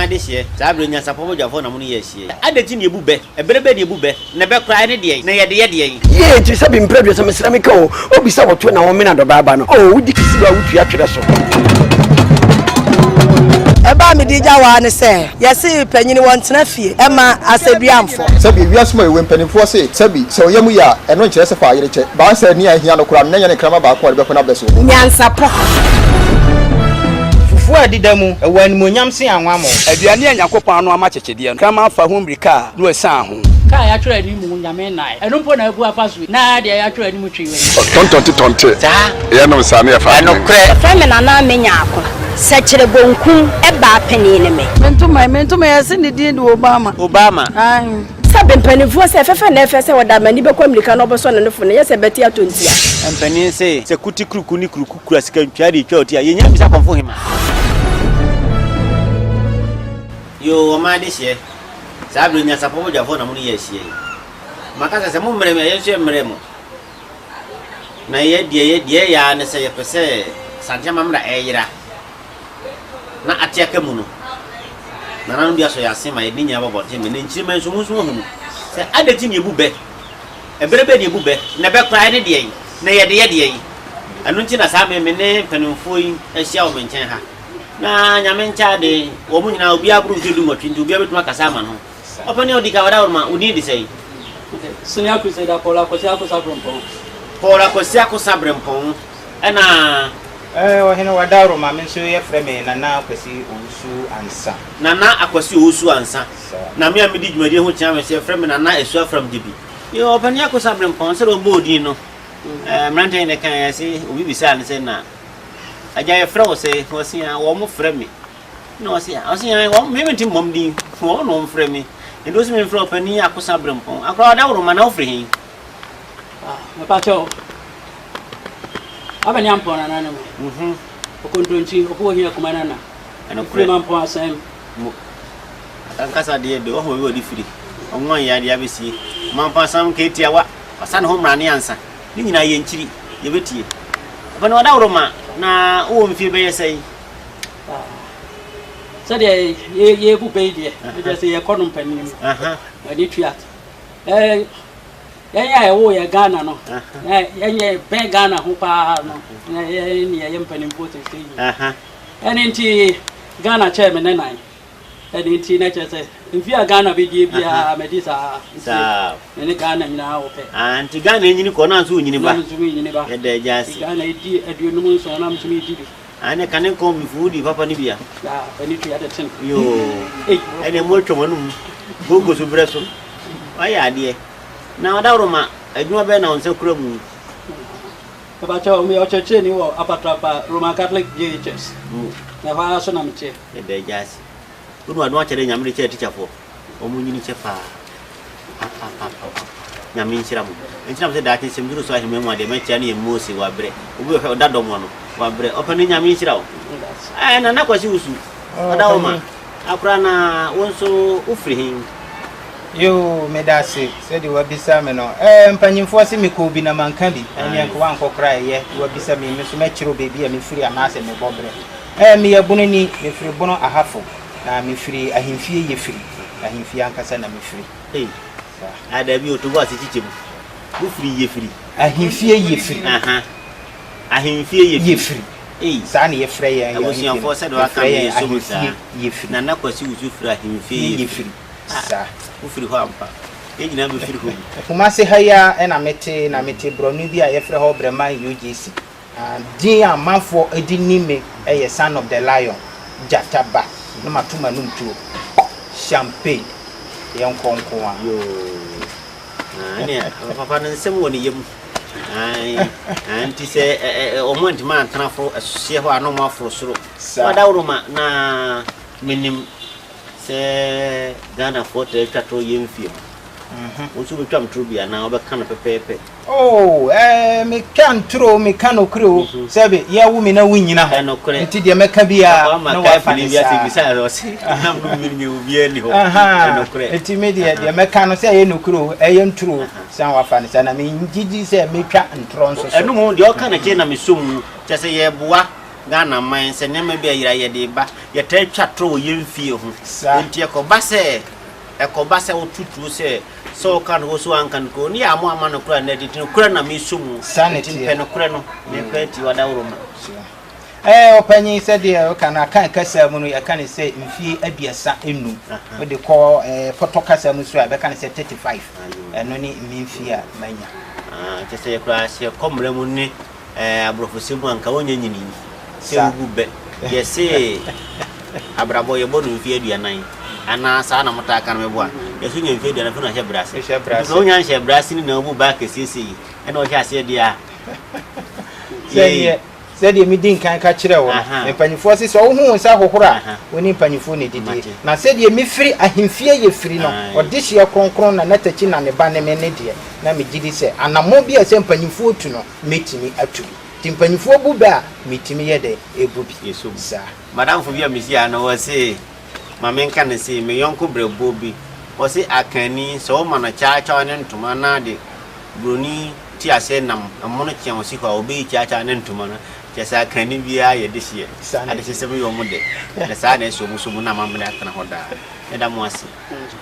Ɔman adehyeɛ, saa berɛ yi nyansapɔ badwafoɔ na mo ne yɛ ahyia yi. Adɛn nti na yɛbu bɛ? Ɛberɛ bɛn na yɛbu bɛ? Na bɛ koraa ɛne deɛn? Na yɛde yɛ deɛn? Yie nti sɛbi mprɛ aduasa mesrɛ meka o obi sɛ wɔto na wɔmene adɔbaa aba no o wodi kisiwa a wotua twerɛ so. Ɛba a mede gya wo ara ne sɛ, yɛse panyini wɔntena fie mma asɛduamfo. Sɛbi, wiase mu awiei mpanimfoɔ se, sɛbi, sɛ ɔyam yɛ a, ɛno nkyerɛ sɛ fa ayere kyɛ. Baa sɛ nea ahia no koraa no, na ɛnyɛ ne kraman baako a ɔde bɛko n'abɛ so. Nyansapɔ. Fufuo a ɛdeda mu, ɛwɔ animuonyam sen anwammɔ. Aduane a Nyankopɔn ano ama kyekyedeɛ no, kraman fa ho mmirika a, na wasian ho. Kaa a yɛatwerɛ anim Nyame nnae. Ɛno mpo na abu afa so yi, na deɛ yɛatwerɛ anim twi wei. Ɔtɔntɔnte tɔnte yɛnom saa ne yɛfa adwene. Wɔfrɛ me Nana Amenyako. Sɛkyerɛ bonkum baa panin ne me. Me ntoma yi, me ntoma yi, yɛse ne din de Obama. Obama. Ae. Sɛbe mpanimfoɔ sɛ fɛfɛ na ɛfɛ sɛ wɔde amani bɛkɔ mmirika na ɔbɛsɔ ne nofo no, nyɛ sɛ bɛte atɔ ntia. Mpanin se, sɛ kuti kuruku ne kuruku kura sika ntwea de retwa oti a, yɛnnya mmisa kɔmfo hema. Yoo, ɔman adehyeɛ, saa berɛ yi nyansapɔ badwafoɔ na mo ne yɛ ahyia yi. Maka sɛ, sɛ mommrɛ me a, yɛn nso yɛmmrɛ mo. Na yɛ deɛ yɛ deɛ yɛyɛ ara ne sɛ yɛpɛ sɛ Asante amammerɛ a ɛreyera na ate aka mu no, nananom bi asɔ yɛn ase ma yɛde ne nyinaa ba abɔnten ma nnɛ nkyirimma nso wɔn nso wɔahunu sɛ adɛn nti na yɛbu bɛ, ɛberɛ bɛn na yɛbu bɛ, na bɛ koraa ɛne deɛn, na yɛde yɛ deɛn. Ɛno nti na saa me me ne mpanimfoɔ yi ahyia wɔ me nkyɛn ha. Na Nyame nkyɛ ade, wɔn nyinaa obiara boro mfeɛ dunwɔtwe nti obiara bɛtumi akasa ama ne ho. Ɔpanin a ɔdi kan, Ɔdawuruma, wo din de sɛn? Senior Crusader Paul Akwasi Akosa Brempɔn. Paul Akwasi Akosa Brempɔn, ɛna. Eh, Ɔhene Ɔdawuruma, me nso yɛfrɛ me Nana Akwasi Owusu Ansah. Nana Akwasi Owusu Ansah. Saa. Na me a medi dwumadie ho kyea me nso yɛfrɛ me Nana Asu Afram Gyebi. Yoo, Ɔpanin Akosa Brempɔn, sɛdeɛ ɔbɔɔ din no, eh, mmeranteɛ yi na ɛkaeɛ, yɛse obi bisaa no sɛ, na agya yɛfrɛ wo sɛn? Ɔse, ah, wɔn frɛ me. Na ɔse a, ɔse an, wɔn, me mente mmɔm din, wɔn na wɔmfrɛ me. Nti wose memfrɛ ɔpanin Akosa Brempɔn. Akora ɔdaworo na wofiri he? Ah, mepa kyɛw. Abani ampɔn nana ne me. Mhm. Okontonkyi, ɔfo ohia kuma nana. Ɛnokorɛ. Firi mampɔn asɛm. Mo. Akankasa deɛ de, wahu baabi a ɔde firi. Ɔnwan yɛ adeɛ abɛsie. Mampɔn asɛm nka etiawa. Wasa ne ho mmrane ansa. Ne nyinaa yɛnkyiri, yɛbɛtie. Ɔpanin ɔdaworo ma, na wowɔ mfie bɛyɛ sɛn? Sɛdeɛ yɛbu bɛ yi deɛ, ɛdeɛ sɛ yɛkɔ no mpanin mu, ani tua. Yɛn a yɛwoo yɛ Ghana no, yɛn yɛ bɛn Ghana ho paa no, yɛn ne yɛyɛ mpanimfoɔ seesei yi. Ɛno nti Ghana kyɛɛ me ne nan. Ɛno nti na kyerɛ sɛ mfe a Ghana bɛdie biara madi saa nti me ne Ghana nyinaa wɔ pɛ. Ah, nti Ghana nyini kɔ na nso wonyini ba. Na nso menyini ba. Yɛda agya ase. Ghana ɛdi 57 na nso medi bi. Ah, ne kane nkɔn bi fu wodi papa no bi a. Ah, ɛne tua de ten. Yoo. Ɛne mo atwa mo anum. Gogo so brɛ so. Wayɛ adeɛ. Na ɔdaworo adwuma bɛn na wo nsa kura mu? Mepakyɛw, meyɛ ɔkyerɛkyerɛni wɔ Apatrapa Roman Catholic JHS. Na ɛhɔ ara so na meteɛ. Yɛda Agya ase. Wonu adom akyɛdɛ Nyame de kyɛɛ teacherfoɔ. Wɔn nyini kyɛ paa. Papapapapa. Nyame nhyira mo. Nti na mesɛ daakye sɛ meduru so ahemman mu a deɛ mɛkyerɛ no yɛ Mose wabrɛ. Obi bɛhwɛ ɔda dɔm ano. Wabrɛ. Ɔpanin Nyame nhyira wo. Ɛɛ Nana Kwasi Wusu. Ɔda wo ma. Akora na wo nso wofiri he? Yoo, medase sɛdeɛ wabisa me no. Ɛɛ mpanyinfoɔ se mekɔɔ bi na manka bi. Ɛnneɛ nka wankɔ koraa ɛyɛ. Wabisa me, me nso mɛkyerɛ wo baabi a mefiri anaasɛ mebɔ berɛ. Ɛɛ meyɛ Bononi, mefiri Bono Ahafo, na mefiri Ahemfie Yefiri, Ahemfie ankasa na mefiri. Ei, Saa. Ah daabi o, to bo ase kyekyɛ mu. Wofiri Yefiri? Ahemfie Yefiri. Aha, Ahemfie Yefiri. Yefiri. Ei. Saa na yɛfrɛ yɛn, yɛn ahemfie no. Abusuafoɔ sɛdeɛ waka Yɛfrɛ no yɛn yɛsɔ mu saa. Ahemfie Yefiri. Nana Kwasi Wusu firi Ahemfie Yefiri. Yefiri. Ah, Saa. wofiri hɔ ampa. Yɛn nyinaa bɛfiri hɔ bi. Kumasi ha yi ara na mete, na mete borɔno bi a yɛfrɛ hɔ Brɛman UGC. Na din a amanfoɔ de nim me yɛ Son of the Lion, Gyata Ba, na mato m'anom tuo, Champagne, yɛnkɔ nko ara. Yoo, ah, ɛnneɛ papa no nsɛm wɔ ne yam. Ae, ah, nti sɛ ɛ, ɛ, wɔn antumi antena foro ɛhyeɛ hɔ a na wɔn aforo soro. Saa. Ɔdawuroma na menim sɛ Ghanafoɔ taa twa toro yɛn fie mu. Wo nso wobɛtwa me toro bi anaa wobɛka no pɛpɛɛpɛ? Oh, eh, meka ntoro o, meka nokorɛ o, sɛbe yɛwo me na wonnyina hɔ, Ɛnokorɛ. nti deɛ mɛka biara Papa ama na kae wafa panin no bi ase saa. bisa no ɔse nam no mmiri nyɛ obiara nni hɔ. Ahaa, Ɛnokorɛ. nti me deɛ, deɛ mɛka no sɛ ɛyɛ nokorɛ o, ɛyɛ ntoro o, san wafa no saa, na mengye di sɛ mɛtwa ntorɔ nso so. Ɛno mmom deɛ ɔka no kyerɛ na mesɔ mu, kyerɛ sɛ yɛreboa. Ghana man sɛ nneɛma bi ayera yɛde ba. Yɛtaa twa torɔ wɔ yɛn fie ho. Enti ɛkɔba sɛ ɛkɔba sɛ woto tuo sɛ sɛ woka nokorɛ sɛ woanka nokorɛ ne yɛ a moamma nokorɛ anna adi nti nokorɛ na mesɔ mu. Enti mepɛ nokorɛ no. Mepɛ ati w'adaworoma. Ɛɛ, ɔpanyin, sɛdeɛ woka no, Akan kasa mu no, yɛka no sɛ mfie 35. Wode kɔ ɛɛ Pɔtɔ kasa mu nso a, yɛbɛka no sɛ 35. Ɛno ne me mfie a manya. Ah, kyerɛ sɛ yɛkura sɛ yɛkɔ mmara mu ne ɛɛ aborɔfosɛm mu a, nka wonyɛ nyini sɛ wobu bɛ. Yɛse abrabɔ yɛbɔ no mfie 40 anaa saa na motaa ka no meboa. Yɛse wonya mfie 40 afei na wahyɛ brɛ ase. Nti sɛ wonya nhyɛ brɛ ase no na wobu bɛ akɛseɛ sei ɛna wohyɛ aseɛ deɛ a, yei. Sɛdeɛ medii nkan ka kyerɛɛ wo no, mpanimfoɔ se, sɛ wohu wo nsa hohoro a, wo ne mpanimfoɔ na ɛdidie. Na sɛdeɛ mefiri ahemfie yɛ firi no, ɔdehyeɛ kronkron Nana Takyi na ne ba ne me ne deɛ, na megye di sɛ anammɔn bi a ɛsɛ mpanimfoɔ tu no, mɛtumi atu bi. Nti mpanimfoɔ bu bɛ a, metumi yɛ dɛn bu bi. Saa. M'adamfo bi a mehyiaa no, ɔse ma menka no sei, me yɔnko berɛboɔ bi, ɔse Akanni, sɛ woma no kyaakyaw ne ntoma na de Buroni te aseɛ nam ɛmono kyea ɔsi hɔ a ɔbɛyi kyaakyaa ne ntoma no, kyerɛ sɛ akanni biara yɛ dehyeɛ, adehyesɛm yɛ wɔn dɛ, na saa na ɛsɛ wɔn so mu na amammerɛ atena hɔ daa. Meda mo ase.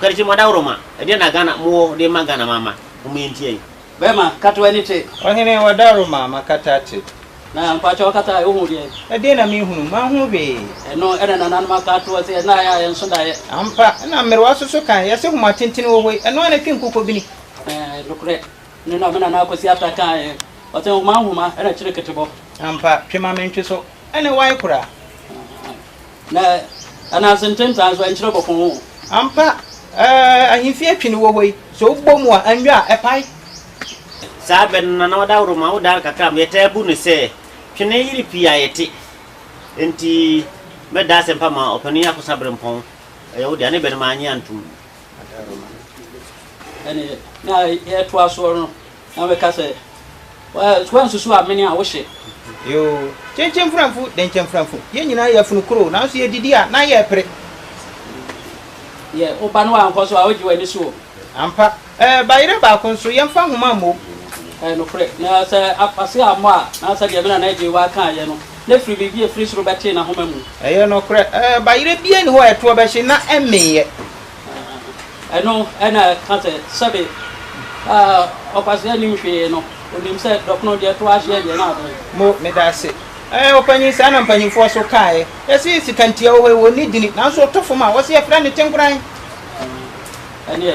Kwadwo mo adaworoma, ɛdeɛn na Ghana mowɔ de ma Ghana mama? Momma yɛntie yi. Bɛɛma, kata w'ani te. Ɔhene, w'adaworoma, makata ate. Na mpakyɛw kata a, wohu deɛn? Ɛdeɛn na menhunu? Manhunu hwee. Ɛno na nananom aka ato hɔ sɛ, Ɛnna ayɛ a yɛnso daeɛ. Ampa, ɛna mmerewa nso so kae, yɛse homa tenten wɔ hɔ yi, ɛno ara na ɛtwe nkokɔbini. Ɛɛ, nokorɛ. Ne na me nana Kwasi Arthur kaeɛ. Ɔse nhoma nhoma na ɛkyere ketebɔ. Ampa, twe ma mentwe so. Ɛne wae koraa. Na ananse ntentan nso ɛnkyerɛ bɔkɔn o. Ampa, ɛɛ, ahemfie twene wɔ hɔ yi, sɛ wobɔ mu a, ɛnwɛ a, ɛpae. Saa bɛ no, Nana Ɔdaworo ma wo dare kakra ma yɛtaa bu no sɛ, twene yere pii a yɛte. Enti mɛda asɛmpa ma Ɔpanin Akosa Berempɔn. Ɛyɛ wo dea, ne bɛ no mannye antom. Ɛne na yɛtoa soɔ no, na meka sɛ, Woansusu amene a wohye. Yoo, kyenkyen mframfu, denkyɛn mframfu, yɛn nyinaa yɛ afunu koro o, nanso yɛdidi a, na yɛrepere. Yɛ wo ba no ankɔ so a, wogye w'ani so o. Ampa, ɛɛ, bayerɛ baako nso, yɛmfa nhoma mmom. Ɛyɛ nokorɛ, na sɛ ase ammɔ a, na sɛdeɛ me nana Agyeiwaa kaeɛ no, na ɛfiri biribi a ɛfiri soro bɛtee n'ahoma mu. Ɛyɛ nokorɛ, ɛɛ, bayerɛ biara nni hɔ a ɛtoɔ bɛhye na ɛmmeeɛ. Ɛno na ɛka sɛ, sɛbe ɔkwasea nnim hwee no, ɔnim sɛ dɔkono deɛ ɛto ahyeɛ deɛ na abɛn. Mo, meda ase. Ɛɛ, ɔpanyin, saa na mpanyimfoɔ nso kaeɛ. Yɛse sikantia wɔ hɔ yi, wɔnni dini, nanso ɔtɔ fam a, wɔse yɛfrɛ no tenkoran. Ɛnneɛ,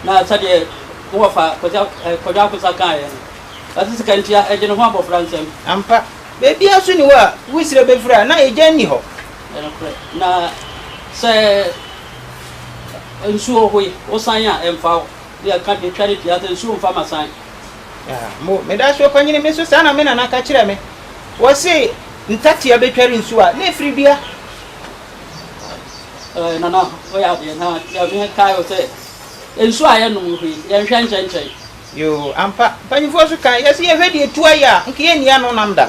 na sɛdeɛ mo wɔfa Kwadwo Akosa kaeɛ no, ɔse sikantia, ɛgye ne ho abɔfra nsam. Ampa, baabiara nso nni hɔ a wusiire bɛfiri a na egya nni hɔ. Ɛyɛ nokorɛ. Na sɛ nsuo hoe wo san a, ɛmfa wo. Deɛ ɛka deɛ twa ne tia sɛ nsuo mfa m'asan. Ah, mo, meda so ɔpanyini, me nso saa na me nana ka kyerɛɛ me. Wɔse ntatea bɛtware nsuo a, na ɛfiri dua. Eh, nana, woyɛ adeɛ na deɛ mekae wo sɛ nsuo a yɛnom hoe, yɛnhwɛ nkyɛnkyɛn. Yoo, ampa. Mpanyinfoɔ nso kae, yɛse yɛhwɛ deɛ ɛtu ayɛ a, nka yɛnni ano nam da.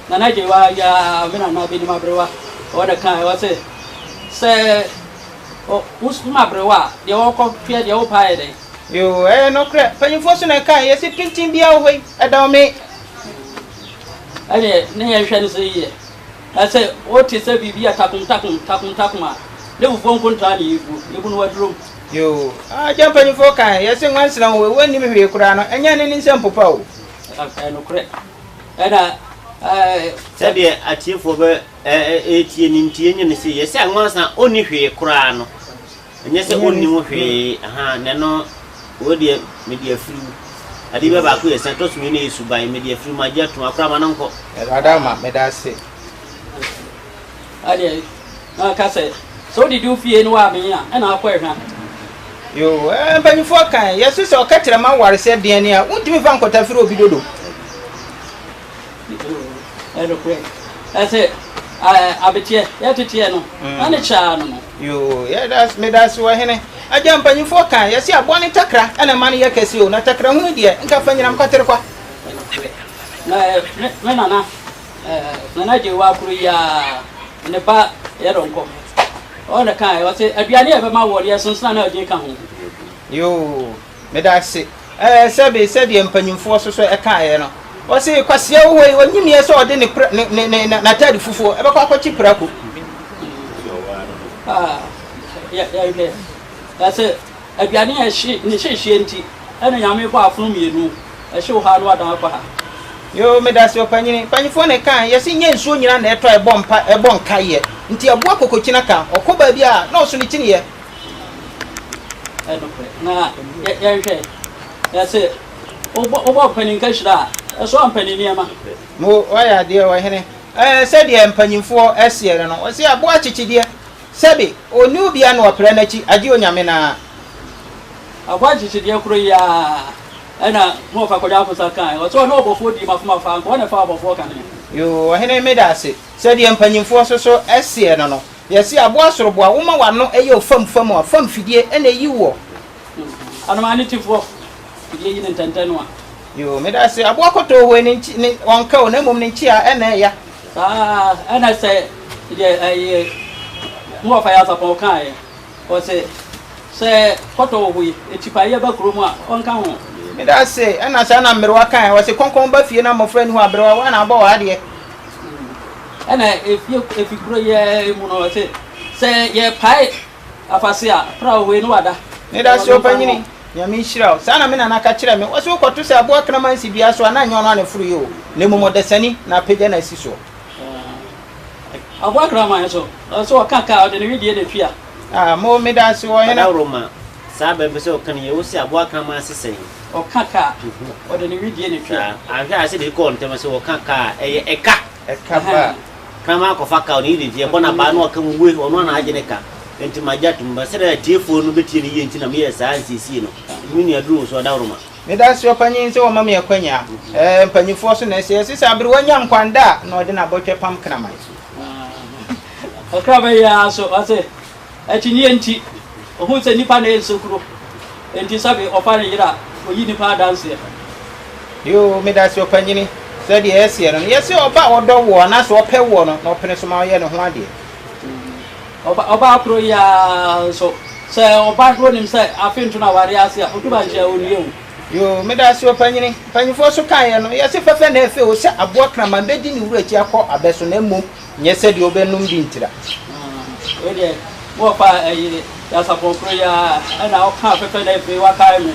Nana Gyewa yaa me nana binom aberewa, ɔwɔ na kae, ɔse sɛ wo ma aberewa a, deɛ ɔkɔ hwɛ deɛ wopɛ ayɛ dɛn? Yoo, ɛyɛ nokorɛ. Mpanyinfoɔ nso na ɛkae, yɛse pintin biara wɔ hɔ yi, ɛda ɔme. Ɛneɛ ne yɛnhwɛ no sɛ yie. Na sɛ wote sɛ biribi yɛ takom takom, takom takom a, ne fufuo nkontaa na yɛbu, yɛbu no w'adurom. Yoo, agya mpanyinfoɔ kae, yɛse nwansena wɔ hɔ yi, wɔnnim hwee koraa no, ɛnyɛ ne ne nsam popa o. Ɛyɛ nokorɛ. Ɛna ɛɛ. Sɛdeɛ atiefoɔ bɛ ɛretie no nti, yɛnyɛ no sei, yɛse anwansena ɔnni hwee koraa no, Ɛnyɛ sɛ ɔnnim hwee, ahaa, na ɛno, wei deɛ, mede afiri wo. Adeɛ biara baako yɛ sɛn, ɛtɔ so mmienu yɛ suban, mede afiri wo, magye atom, akora ma no nkɔ. Awurade ama, meda ase. Adeɛ, na ɔka sɛ, sɛ wodidi wo fie na woamee a, ɛna akɔ ɛhwa. Yoo, ɛɛ, mpanyinfoɔ kan, yɛse sɛ ɔka kyerɛ ma ware sɛ deɛn ni a, wontumi mfa nkɔtafiri obi dodo. Ɛnokorɛ, ɛsɛ abeteɛ, yɛteteɛ no, na ne kyaa no no. Yoo, yɛda, medase ɔhene. Agya, mpanyimfoɔ ka, yɛse aboa no takra na ɛma no yɛ kɛse o, na takra hunu deɛ, nka fa nyinam kwatere kwa. Ɛnokorɛ, na me, me nana, Nana Gyewa koro yi ara, ne ba Yɛdɔnkɔ, ɔno na ɛkaeɛ, ɔse aduane a yɛbɛma woɔ no, yɛsonsona na agye ka ho. Yoo, medase. Ɛɛ, sɛbe, sɛdeɛ mpanyimfoɔ nso so kaeɛ no. Ɔse kwasea wɔ hɔ yi, ɔnyiniiɛ sɛ ɔde ne pra, ne, ne, ne, n'ataade fufuo ɛbɛkɔ akɔkye prako. Ah, yɛ, yɛhwɛ. Ɛsɛ aduane a ɛhye, ne hyehyeɛ nti, ɛna Nyame bɔ afono mmienu. Ɛhyew ha na wadan akɔ ha. Yoo medase ɔpanyini. Mpanyinfoɔ na ɛka yɛse nyɛ nsuo nyina na ɛtɔ a ɛbɔ mpa ɛbɔ nkaeɛ nti aboa kokokyina ka ɔkɔ baabi a na ɔso ne kyiniiɛ. Ɛnokorɛ na yɛnhwɛ yɛse wobɔ wobɔ mpanin kahyira a ɛsoa mpanin nneɛma. Mo wayɛ adeɛ ɔhene. Ɛɛ sɛdeɛ mpanyinfoɔ ɛseɛ no no ɔse aboa kyekyedeɛ sɛbe ɔnni obia na ɔpra n'akyi agye Onyame no ara. Aboa nkyekyedeɛ koro yi ara Ɛna mo ɔfa Kwadwo Akosa kae, ɔse ɔne ɔbɔfoɔ dii mafomafa, anka ɔna ɛfaa ɔbɔfoɔ kane. Yoo ɔhene meda ase. Sɛdeɛ mpanyinfoɔ soso seɛ no no, yɛse aboa soroboa woma w'ano yɛ ofam fam a, fam fidie na ɛyi woɔ. Anomaa ne tifoɔ fidie yi ne ntɛntɛ no a. Yoo meda ase. Aboa kɔtɔɔ hoi ne nkyi ne ɔnka o na mmom ne nkyea na ɛya. Saa ɛna sɛ deɛ ɛyɛ mo ɔfa Nyansapɔn kaeɛ. Ɔse sɛ kɔtɔ wɔ hɔ yi, atipaeɛ ba kurom a, ɔnka ho. Meda ase, ɛna saa na mmerewa kae, ɔse kɔnkɔn ba fie na mmɔfra nni hɔ a, aberewa woa na abɔ w'adeɛ. Ɛna efie efi kuro yi ara mu no, ɔse sɛ yɛpae afase a, pra wɔ hɔ yi na wada. Meda ase ɔpanyini, Nyame nhyira wo. Saa na me nana ka kyerɛɛ me, ɔse wokɔto sɛ aboa kraman si dua so a, na nyɛ ɔno ara na ɛforo yɛ o, na mmom ɔdasani na apagya no asi soɔ. Aboa kraman nso, ɔsɛ ɔka ka a, ɔde ne wedeɛ na etua. Ah mo meda ase wɔ hena. Ɔdawuroma, saa bɛ mpɛ sɛ ɔka no yie, wose aboa kraman ase sɛn? Ɔka ka a, ɔde ne wedeɛ na etua. Saa, anhwɛ a sɛdeɛ ɛkɔɔ ntɛm sɛ ɔka ka a, ɛyɛ ɛka. Ɛka ba. Kraman akɔfa ka, ɔne yere nti yɛbɔ no abaa na ɔka mu we, ɔno ara na agye ne ka. Enti magye atom, but sɛdeɛ atiefoɔ no bɛtie no yie nti na meyɛɛ saa nsiesie no. Nti me nua duru wo so, Ɔdawuroma. Medase ɔpanyin sɛ wama me akwanya. Ɛɛ mpanyinfoɔ so na ɛsɛ. Yɛse sɛ aberewa nya nkwanda a na ɔde n'abɔtwɛ pam kraman. Ɔkraman yi ara nso ɔse akyinnyeɛ nti ɔhu sɛ nnipa na ɛyɛ nsekuro nti sɛbe ɔfa ne yere a ɔyi nnipa adanseɛ. Yoo medase ɔpanyini. Sɛdeɛ ɛseɛ no no yɛse ɔba a ɔdɔ woɔ anaasɛ ɔpɛ woɔ no na ɔpene so ma ɔyɛ ne ho adeɛ. Ɔbaa koro yi ara nso, sɛ ɔba na ɔnim sɛ afe nto no awareɛ ase a, ɔtu ba nkyɛn a, ɔnnue o. Yoo, meda ase ɔpanyini. Mpanyinfoɔ nso kaeɛ no, yɛse fɛfɛ na ɛfɛ o, sɛ aboa kraman bɛdi ne wura akyi akɔ abɛ so na mmom nyɛ sɛ deɛ ɔbɛnom bi ntira. Wei deɛ, mo ɔfa ɛyi Nyansapɔn koro yi ara ɛna ɔkaa fɛfɛ na ɛfɛ wakae me.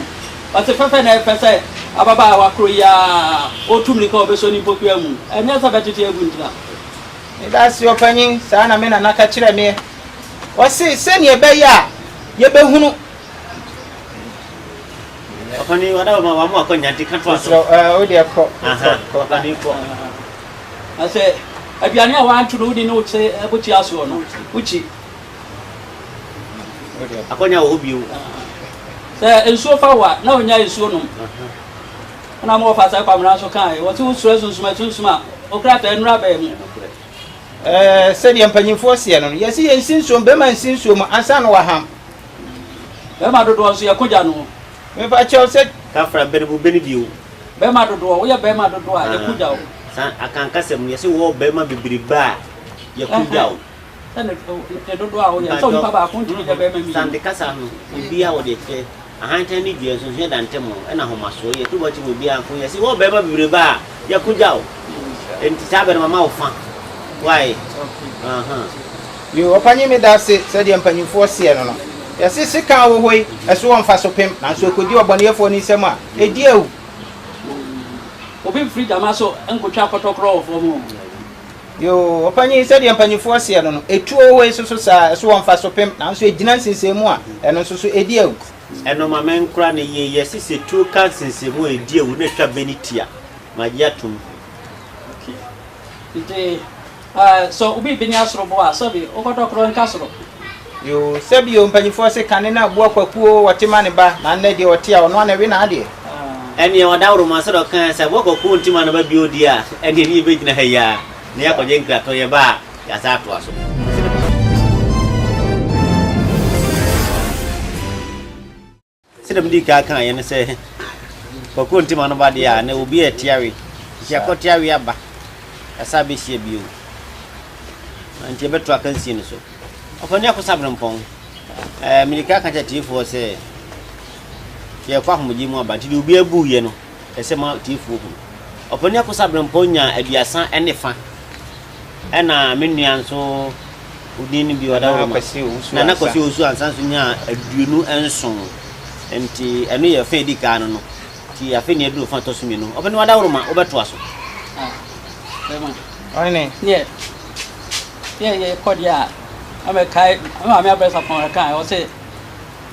Ɔse fɛfɛ na ɛfɛ sɛ ababaawa koro yi ara ɔtu mirika ɔbɛsɔ ne mpokua mu, ɛnyɛ sɛ bɛtete agu ntira. Medase ɔpanyin, saa na me nana ka kyerɛɛ meɛ. Ɔse sɛnea ɛbɛyɛ a yɛbɛhunu. Ɔpanin wada wɔ ma wɔn akɔ nya nti ka to aso. Mesrɛ wo, ɛɛ wo deɛ kɔ. Aha, ɔpanin kɔ. Na sɛ aduane a wɔanto no wodi ne wo te bukyia soɔ no, wokyi. Akɔnya wɔ hɔ bio. Sɛ nsuo fa wo a, na ɔnya nsuo nom. Ɛna mo wɔfa saa Kwamina nso kaeɛ, wɔse wosuro asunsum asunsum a, wo krataa nnuru abɛn mu. Ɛɛ, sɛdeɛ mpanyimfoɔ seɛ no no, yɛse yɛnsi nsuo mu, bɛrima nsi nsuo mu ansa na waham. Bɛrima dodoɔ nso yɛko gya no. Mepa kyɛw sɛ. Kafra bɛne bu bɛne bio. Bɛrima dodoɔ, woyɛ bɛrima dodoɔ a, yɛko gya wo. Saa Akan kasa mu no, yɛse wowɔ bɛrima bebrebe a, yɛko gya wo. Sɛ ne dodoɔ a woyɛ, sɛ onipa baako ntumi nyɛ bɛrima mmienu. Sante kasa no, obiara wɔ deɛ ɛkyerɛ. Ahantan ne dua, nsonsonoeɛ da ntam o, ɛna ahomasoɔ, yɛto bɔ kyem obiara nko, yɛse wɔ bɛɛma bebrebe a, yɛko gya o, enti saa bɛ no mama wo fa, wai, ahaa. Yoo ɔpanyin medase sɛdeɛ mpanyinfoɔ seɛ no no yɛse sekan wɔ hɔ yi ɛso wɔ mfaso pem nanso ɛkɔdi ɔbɔneyɛfoɔ no nsam a ɛdi awu. Obi mfiri gyama so nkotwa kɔtɔkorɔ wɔ fam o. Yoo, ɔpanyin, sɛdeɛ mpanimfoɔ seɛ no no, etuo wei nso so saa, ɛso wɔ mfaso pem, nanso egyina nsensɛnmu a, ɛno nso so edi awu. Ɛno ma menkora no yie, yɛse sɛ tuo ka nsensɛnmu a ɛdi awu na ɛtwa bɛ no ti a, magye atom. Okay. Nti eh, sɛ obi bene asorobo a, sɛbi wokɔtɔ korɔ nka soro. Yoo, sɛbi o, mpanimfoɔ se kane no aboa kwaku o, ɔte ma ne ba, na nnɛ deɛ ɔte a, ɔno ara na ɛwe n'adeɛ. Ɛnneɛ ɔdawuroma sɛdeɛ ɔkaeɛ sɛ aboa kwaku nte ma ne ba bio deɛ a, ɛnneɛ ne yɛbɛgyina ha yi ara na yɛakɔgye nkratɔ, yɛba a, yɛasan atoa so. Sɛdeɛ medii kan kaeɛ no sɛ Kwaku nte ma no ba deɛ a, na obi a ɛte awe. Nti yɛakɔte awe aba, yɛasan abɛhyia bio. Nti yɛbɛto akansie no so. Ɔpanin Akosa Abrempɔn, ɛɛ mede kan ka kyerɛ atiefoɔ sɛ yɛrekɔ ahomegye mu aba nti deɛ obiara buiɛ no, ɛsɛ ma atiefoɔ hunu. Ɔpanin Akosa Abrempong nyaa 30 ne fa. Ɛna me nua nso, wo din no bio, Adaworoma. Nana Kwasi Owusu Ansa nso nyaa 27. Nti ɛno yɛ fa a ɛdi kan no no. Nti afei na yɛduru fa a ɛtɔ so mmienu. Ɔpanin Adaworoma, wobɛtoa so. Ah, bɛrima. Ɔhene. Neɛ, yɛ yɛkɔ deɛ a, na mɛkae, me maame abrɛ sapɔn ɛkae, ɔse,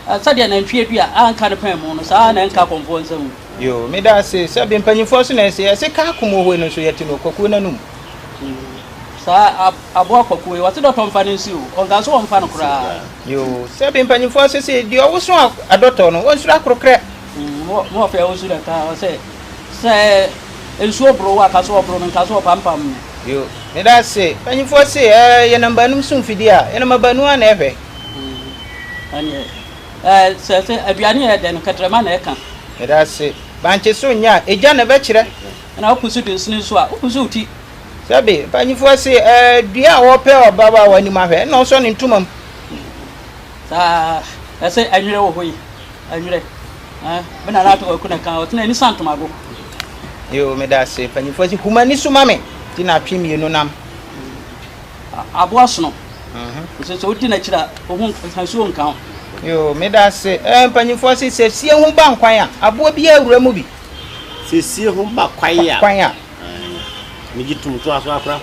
Sɛdeɛ nantwie dua a anka ne pɛn mu no, saa ara na ɛnka akɔmfoɔ nsa mu. Yoo, meda ase. Sɛbe mpanyimfoɔ nso na ɛse, ɛse kaa komohoe no nso yɛte no kwakuo no anum. Saa aboa kwakuo yi, wɔse dɔtɔ mfa no nsi o, ɔnka nso wɔmfa no koraa. Yoo, sɛbe mpanyimfoɔ nso se, deɛ ɔwoso adɔtɔ no, ɔnsuro akorokorɛ. Mo ɔfɛ a ɔsu na kaa, ɔse, sɛ nsuo boro wo a, ka sɛ ɔboro me, nka sɛ ɔpampam me. Yoo, meda ase. Mpanyimfoɔ se, ɛɛ, yɛnam baanum so mfidie a, yɛnam abaanu ara na ɛhwɛ. Ɛneɛ, ɛɛ, sɛ, sɛ aduane yɛ dɛ no, kɛtrɛma na ɛka. Meda ase. Bankye so nyɛ a, egya na ɛbɛkyerɛ. Ɛna wopusu de nsini nso a, wopusu wo ti. Sɛbe, mpanyimfoɔ se, ɛɛ, dua a wɔpɛ ɔbabaawa anim ahwɛ, ɛna ɔsɔ ne ntoma mu. Saa, ɛsɛ ɛnwerɛ wɔ hɔ yi, ɛnwerɛ. Ɛɛ, me nana ato kwaku na ɛka, ɔtena ani sa ntomago. Yoo, meda ase. Mpanyimfoɔ se, hu m'ani so ma me, nti na atwe mmienu nam. Aboa sono. Nso sɛ wodi n'akyiri a, wo ho nsuo nka wo. Yoo, meda ase. Ɛɛ, mpanyinfoɔ se sɛ sie ho ba nkwan a, aboa biara wura mu bi. Sɛ sie ho ba kwan a. Kwan a. Megye tom toa so akora.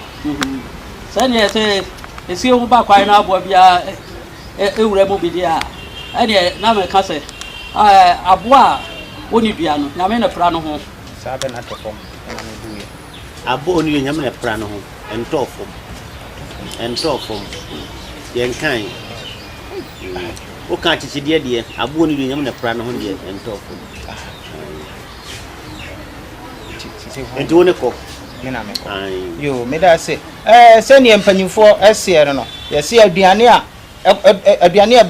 Sɛdeɛ sɛ esie ho ba kwan na aboa biara wura mu bi deɛ a, ɛdeɛ na meka sɛ aboa a ɔnni dua no, Nyame na pira no ho. Saa bɛ na tɔ fam na mebuiɛ. Aboa a ɔnni dua, Nyame na pira no ho. Ɛntɔɔ fam. Ɛntɔɔ fam. Yɛnkae. Woka akyekyedeɛ deɛ, aboɔ no deɛ Nyame na pra ne ho deɛ, ɛntɔɔ fam. Nti wo ne kɔ. Me na mekɔ. Yoo, meda ase. Ɛɛ, sɛdeɛ mpanyinfoɔ ɛseɛ no no, yɛse aduane a, aduane a,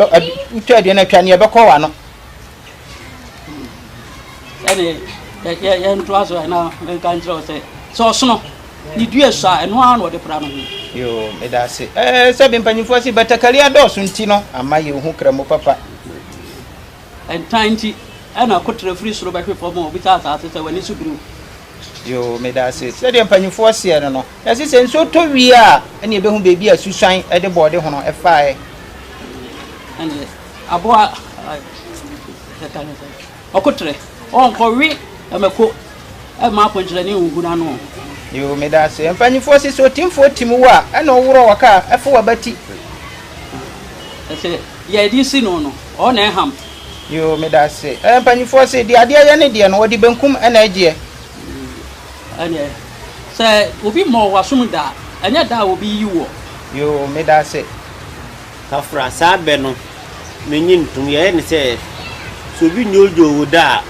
wotwa aduane a, twa nea ɛbɛkɔ w'ano. Ɛne yɛntoa so na menka nkyerɛ wo sɛ, sɛ ɔsono ne dua sua a, ɛno ara na ɔde pra no ho. Yoo, meda ase. Ɛɛ, sɛbe mpanyimfoɔ se batakari adɔɔso nti no, ama yɛnhu kramo papa. Ntan nti na koterɛ firi soro bɛhwe fam a ɔbisa asase sɛ, W'ani so biri wo? Yoo, meda ase. Sɛdeɛ mpanyimfoɔ seɛ no no, yɛse sɛ nsuo tɔ wie a, ɛne yɛbɛhu baabi a susuan de bɔɔde hono faeɛ. Ɛnneɛ, aboa a yɛka ne sɛ ɔkoterɛ, ɔnkɔwe mako mma akwankyerɛni nhu n'ano. Yoo medase. Mpanyinfoɔ se sɛ otimfoɔ tim wo a ɛna ɔworɔ wɔ kaa ɛfo w'abati. Ɛsɛ deɛ yɛde si no no ɔɔ na ɛham. Yoo medase. Ɛɛ mpanyinfoɔ se deɛ adeɛ yɛ ne deɛ no wɔde benkum ɛna ɛgyeɛ. Ɛneɛ sɛ obi mmɔɔ w'asom da a ɛnyɛ da a obi yi woɔ. Yoo medase. Kafra, saa bɛ no, minnye ntom. Yɛyɛ no sɛ, sɛ obi nnwoodwoo wo da a,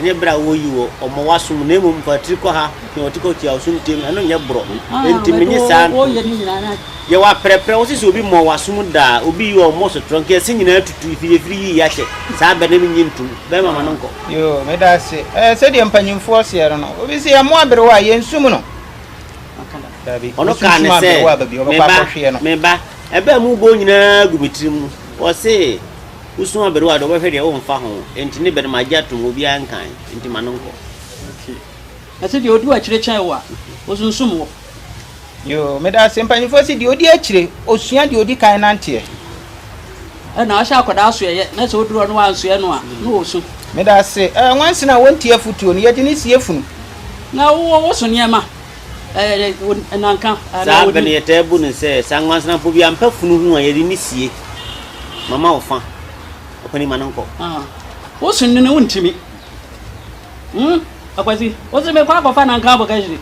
ɛnyɛ bere a woyi wo, ɔmmɔ w'asom, na mmom fa tiri kɔ ha, pia wo ti kɔ tia wo so ntem, ɛno nyɛ borɔ. Enti minnye saa ntom. Yɛwɔ aprɛprɛ, wose sɛ obi mmɔɔ w'asom da a, obi yi wo a, ɔmmɔ sotorɔ, nka ɛse nyinaa tutu, efiri efiri yiyi akyɛ. Saa bɛ no, minnye ntom. Bɛrima ma no nkɔ. Yoo, meda ase. Ɛɛ, sɛdeɛ mpanyimfoɔ seɛ no no, obi se yɛmmoa aberewa a, yɛnsum no. Dabi, Ɔno kaa wosunsum no sɛ, aberewa a baabi a Me ɔbɛkɔ ba, akɔhweɛ no. me ba, ɛbɛ a mobɔ nyinaa gu me tirim no, ɔse, Wosu aberewa de, wobɛhwɛ deɛ womfa ho, enti ne bɛ no magye atom, obiara nkae, enti ma no nkɔ. Ɛse deɛ ɔdi w'akyire kyɛn wo a, ɔsunsum wo. Yoo, meda ase. Mpanyinfoɔ se deɛ ɔdi akyire, ɔsua deɛ ɔdi kan nanteɛ. Ɛna ɔhyɛ akwadaa soɛyɛ, na sɛ ɔduru hɔ na wansoɛ no a, na ɔsu. Meda ase. Ɛɛ, nwansena a wɔntie afotuo no, yɛde no sie funu. Na wo, woso nneɛma, ɛɛ, nanka anaa Saa bɛ ɔdi. no yɛtaa bu no sɛ, sɛ anwansena mpo bi ampa funu ho a, yɛde no sie. Mama wo fa. Ɔpanin ma no nkɔ. Ah, woso no no wontumi. Hmm, Akwasi, wose mekɔ akɔfa nanka abɔ kahyire.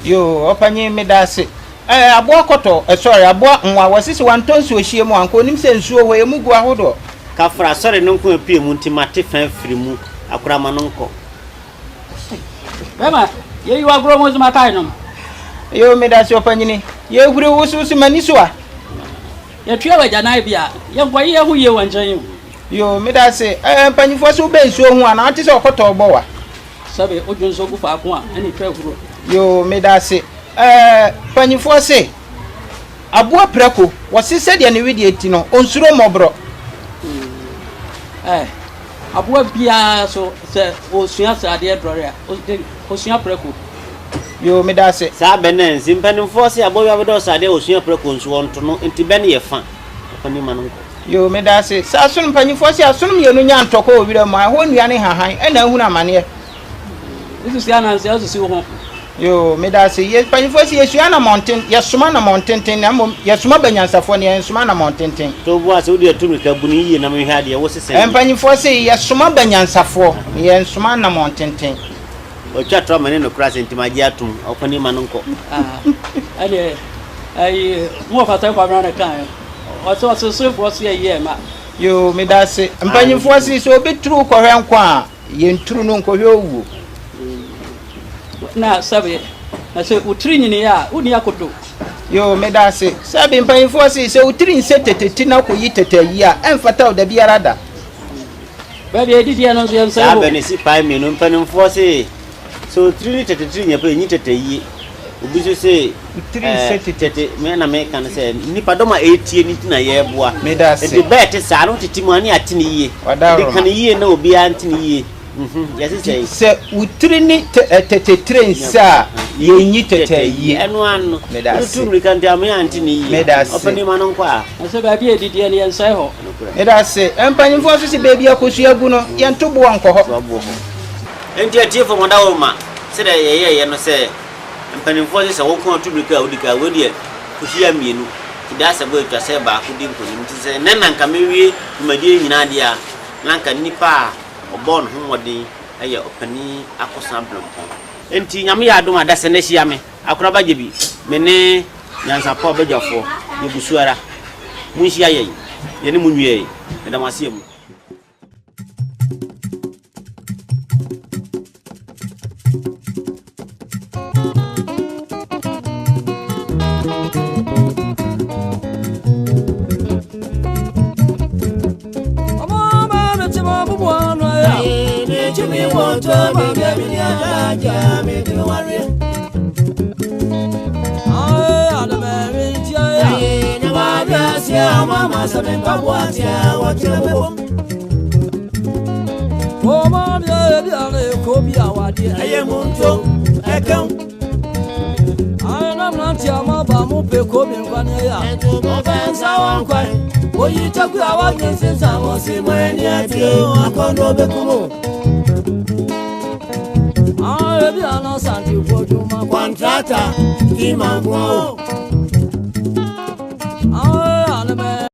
Yoo, ɔpanyin meda ase. Ɛɛ, aboa kɔtɔ, eh, sorry, aboa nwa, wɔse sɛ wantɔ nsuo hyia mu a, anka onim sɛ nsuo hɔ, emu gu ahodoɔ. Kafra, sɔre no nko apue mu nti mate fa afiri mu, akora ma no nkɔ. Bɛma, yɛyi w'agorɔ mu nso makae nom. Yoo, meda ase ɔpanyini. Yɛhuri wosowoso m'ani so a. Yɛtua w'agyanan bi a, yɛnkɔye yɛn ho yie wɔ nkyɛn o. Yoo, meda ase. Ɛɛ, mpanyinfoɔ se wobɛ nsuo ho a, na wote sɛ ɔkɔtɔ bɔ wa. Sɛbe wodwo nso gu faako a, ɛna etwa ahuro. Yoo, meda ase. Ɛɛ, mpanyinfoɔ se, aboa prako, wɔse sɛdeɛ ne wedeɛ ti no, ɔnsuro mmɔborɔ. Ɛɛ, aboa biara so, sɛ ɔresua sradeɛ dɔre a, ɔsua prako. Yoo, meda ase. Saa bɛ no ansi. Mpanimfoɔ se aboa bi abɛdɔɔso adeɛ a ɔsua prako nso wɔnto no, nti bɛ no yɛ fa. Ɔpanin ma no nkɔ. Yoo, meda ase. Sɛ asono, mpanyimfoɔ se asono mmienu nya ntɔkwa wɔ wira mu a, ɛhɔ nnua ne nhahan na ahunu amaneɛ. Wosusu ananse a, wosusu wo ho. Yoo, meda ase. Yɛ, mpanyimfoɔ se yɛsua anamɔn yɛsoma anamɔn tenten na mmom yɛsoma banyansafoɔ na yɛnsoma anamɔn tenten. To bo ase, wode atu mmirika, bu no yiye na menhwɛ adeɛ, wo se sɛn? Mpanyimfoɔ se yɛsoma banyansafoɔ na yɛnsoma anamɔn tenten. Watwa to ama ne nokorɛ asɛm nti magye atom, ɔpanin ma no nkɔ. Ah, ɛdeɛ, ɛyi, mo wɔfa sɛ Kwabena na ɛkaeɛ. Ɔse ɔsereserefoɔ se ɛyi ɛma. Yoo, medase. Mpanyimfoɔ se sɛ obi turu kɔhwɛ nkwa a, yɛnturu no nkɔhwɛ owuo. Na sɛbe, na sɛ wo tiri nyiniiɛ a, wonni akoto. Yoo, medase. Sɛbe, mpanyimfoɔ se sɛ wo tiri nsɛ tete ti na kɔyi tete ayi a, ɛmfata wo dabiara da. Baabi a yɛdidiɛ no nso yɛnsɛe Saa hɔ. bɛ no si pae mmienu. Mpanimfoɔ se, sɛ otiri ne tete tiri nyɛ pɛ, enyi tete yie. Obi nso se, Tiri nsɛ ɛɛ, tete. tete, me na meka no sɛ, nnipadɔm a ɛretie no nti na yɛreboa. Meda ase. Enti bɛ a ɛte saa no, wotete mu a, ne yɛate no yie. Wada Enti ka Roma. no yie na obiara nte no yie. Mhm, yɛse sɛn? Sɛ wo tiri ne tɛ ɛ tete tire nsɛ a, yɛnyi tete ayie. Ɛno ara no. Meda ase. Wotutu mmirika nti ama yɛante no yie. Meda ase. Ɔpanin ma no nkɔ a. Na sɛ baabi a yɛdidiɛ no, yɛnsɛe hɔ. Nokorɛ. Meda ase. Mpanyimfoɔ nso se baabi a kosua gu no, yɛnto boɔ nkɔ hɔ. To aboɔ hɔ. Enti atiefo mo dawuroma, sɛdeɛ yɛyɛeɛ no sɛ mpanimfoɔ se sɛ wo nko ara tu mmirika a wodi kan, wei deɛ kuhyia mmienu, nti daa sɛ bɔ atwa sɛ baako di nkonim. Nti sɛ nnɛ na anka mewie dwumadie yi nyinaa deɛ a, na anka nnipa a ɔbɔɔ ne ho mmɔden yɛ ɔpanin Akosua Brempong. Enti Nyame yɛ adom a, dasani ahyia me, Akoraba Gyebi, me ne Nyansapɔ abadwafoɔ, yɛgu so ara. Monhyia yɛn, yɛne mo nwiɛɛ. Meda mo ase amu. Contrata, Imango.